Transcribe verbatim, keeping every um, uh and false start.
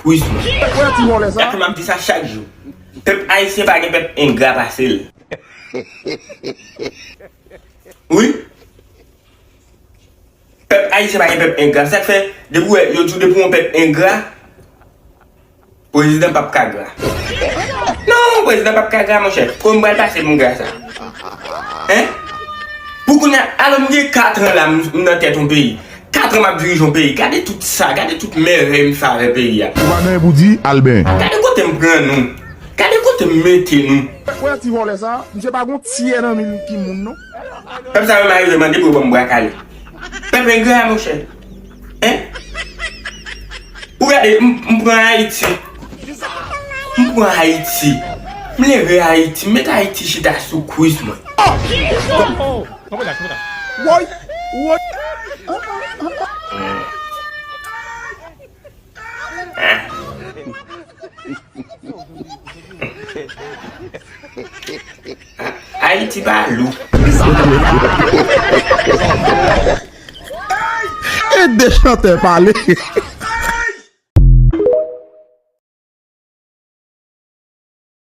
Wi, mwen. Gade m ap di sa chak jou. Pèp ayisyen pa gen pèp engra pase l. Wi. Pèp ayisyen pa gen pèp engra. Sa k fè, depi w wè, yo di w depi w yon pèp engra, prezidan p ap ka gra. Non, prezidan p ap ka gra, monchè. Kòman m pral pase pou m gra sa? Hein? Pou kounye a, alò m gen kat an la, m m nan tèt yon peyi. Kat an m ap dirije yon peyi. Gade tout sa, gade tout mèvèy m fè avè peyi a. Ou pa gen anyen pou di, al benyen. Gade kote m pran nou. Gade kote m mete nou. Wè ti vòlè sa, misye pa gon tyè nan mil ki moun non. Pèp sa menm arive mande pou yo ban m bra kale. Pèp engra, monchè. Hein? Ou gade, m, m pran Ayiti. M pran Ayiti. M leve Ayiti, m met Ayiti chita sou kwis mwen. Woy! Woy! Ayiti pa lou. E de chantè pale.